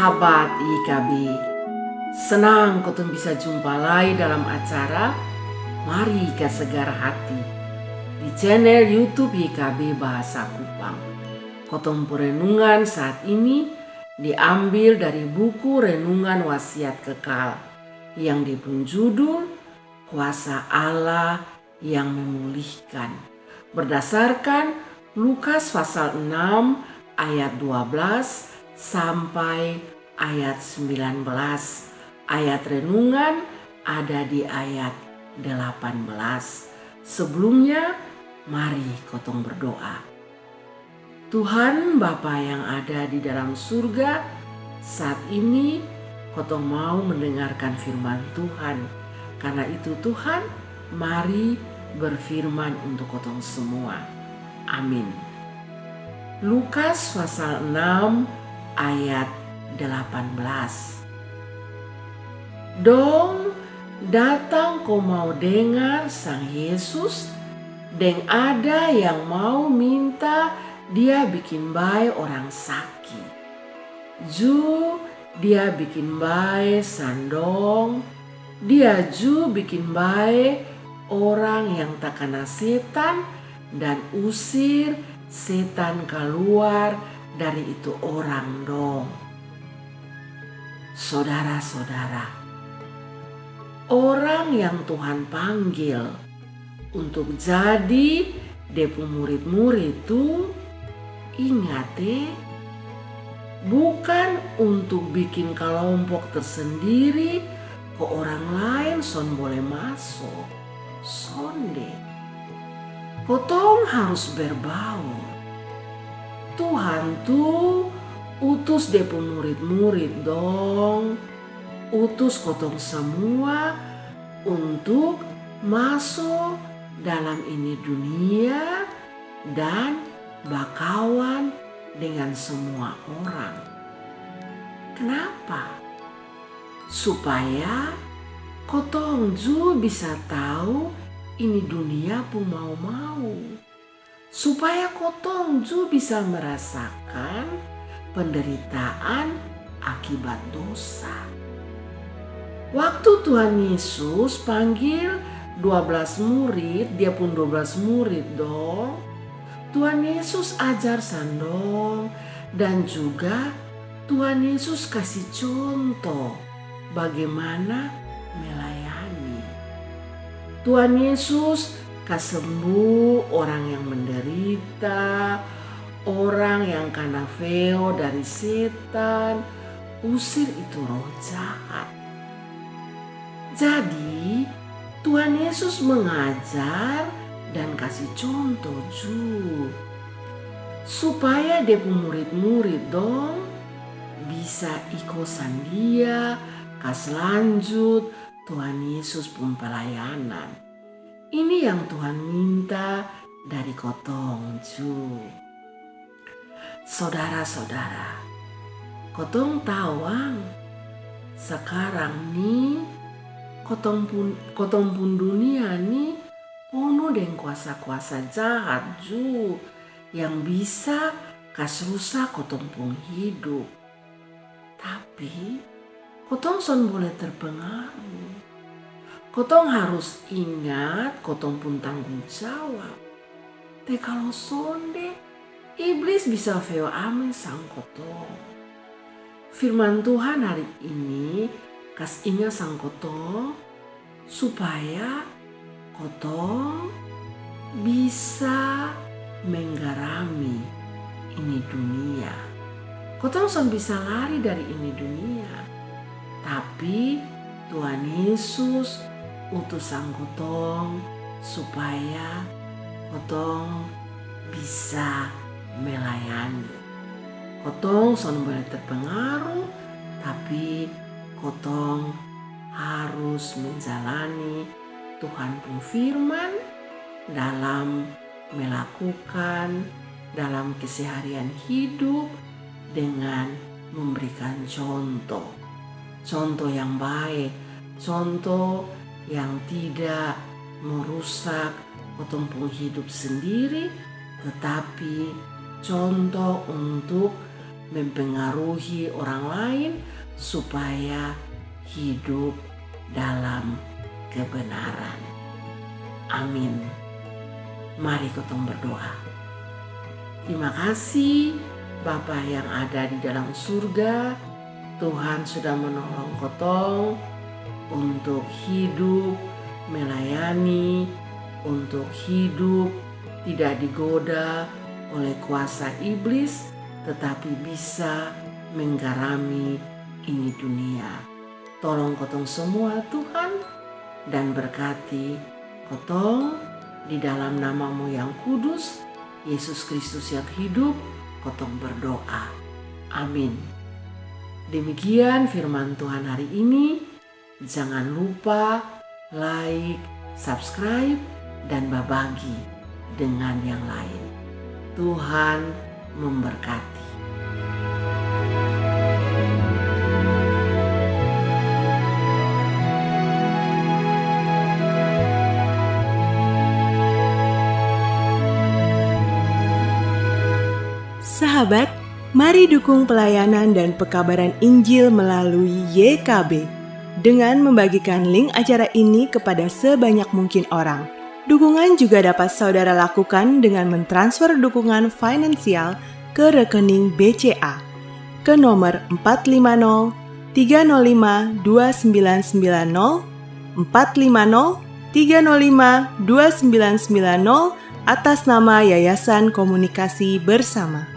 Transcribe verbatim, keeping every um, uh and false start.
Sahabat Y K B, senang kotong bisa jumpa lai dalam acara Mari Kasagar Hati di channel YouTube Y K B Bahasa Kupang. Kotong pung renungan saat ini diambil dari buku Renungan Wasiat Kekal yang dia pung judul Kuasa Allah yang Memulihkan, berdasarkan Lukas pasal enam ayat dua belas sampai ayat sembilan belas. Ayat renungan ada di ayat delapan belas. Sebelumnya, mari kotong berdoa. Tuhan Bapa yang ada di dalam surga, saat ini kotong mau mendengarkan firman Tuhan. Karena itu Tuhan, mari berfirman untuk kotong semua. Amin. Lukas pasal enam ayat delapan belas. Dong datang ko mau dengar sang Yesus, deng ada yang mau minta dia bikin bae orang saki. Ju dia bikin bae sang dong, dia ju bikin bae orang yang takana setan dan usir setan kaluar dari itu orang dong. Sodara-sodara, orang yang Tuhan panggil untuk jadi de pung murid-murid tu, ingat e, bukan untuk bikin kalompok tersendiri ko orang laen son bole maso. Sonde. Kotong harus berbaur. Tuhan tu utus de pung murid-murid dong, utus kotong samua untuk maso dalam ini dunia dan bakawan dengan samua orang. Kenapa? Supaya kotong ju bisa tau ini dunia pung mau-mau. Supaya kotong ju bisa merasakan penderitaan akibat dosa. Waktu Tuhan Yesus panggil dua belas murid, dia pung dua belas murid dong, Tuhan Yesus ajar sang dong, dan juga Tuhan Yesus kasi conto bagaimana melayani. Tuhan Yesus kasembu orang yang menderita, orang yang kana feo dari setan, usir itu roh jahat. Jadi, Tuhan Yesus mengajar dan kasi conto ju supaya de pung murid-murid dong bisa iko sang Dia kas lanjut Tuhan Yesus pung pelayanan. Ini yang Tuhan minta dari kotong ju. Sodara-sodara, kotong tau ang, sakarang ni kotong pun, kotong pung dunia ni ponu deng kuasa-kuasa jahat ju yang bisa kas rusak kotong pung hidup. Tapi kotong son bole terpengaruh. Kotong harus ingat kotong pung tanggung jawab. Te kalo sonde, iblis bisa feo ame sang kotong. Firman Tuhan hari ini kas ingat sang kotong supaya kotong bisa menggarami ini dunia. Kotong son bisa lari dari ini dunia. Tapi Tuhan Yesus utus sang kotong supaya kotong bisa melayani. Kotong son bole terpengaruh, tapi kotong harus menjalani Tuhan pung firman dalam melakukan dalam keseharian hidup dengan memberikan contoh. Contoh yang baik, contoh yang tidak merusak kotong pung hidup sendiri, tetapi contoh untuk mempengaruhi orang lain supaya hidup dalam kebenaran. Amin. Mari kotong berdoa. Terima kasih Bapa yang ada di dalam surga, Tuhan sudah menolong kotong untuk hidup melayani, untuk hidup tidak digoda oleh kuasa iblis, tetapi bisa menggarami ini dunia. Tolong kotong semua Tuhan, dan berkati kotong di dalam nama-Mu yang kudus, Yesus Kristus yang hidup, kotong berdoa. Amin. Demikian firman Tuhan hari ini. Jangan lupa like, subscribe, dan babagi dengan yang lain. Tuhan memberkati. Sahabat, mari dukung pelayanan dan pekabaran Injil melalui Y K B dengan membagikan link acara ini kepada sebanyak mungkin orang. Dukungan juga dapat saudara lakukan dengan mentransfer dukungan finansial ke rekening B C A ke nomor empat lima nol tiga nol lima dua sembilan sembilan nol, empat lima nol tiga nol lima dua sembilan sembilan nol, atas nama Yayasan Komunikasi Bersama.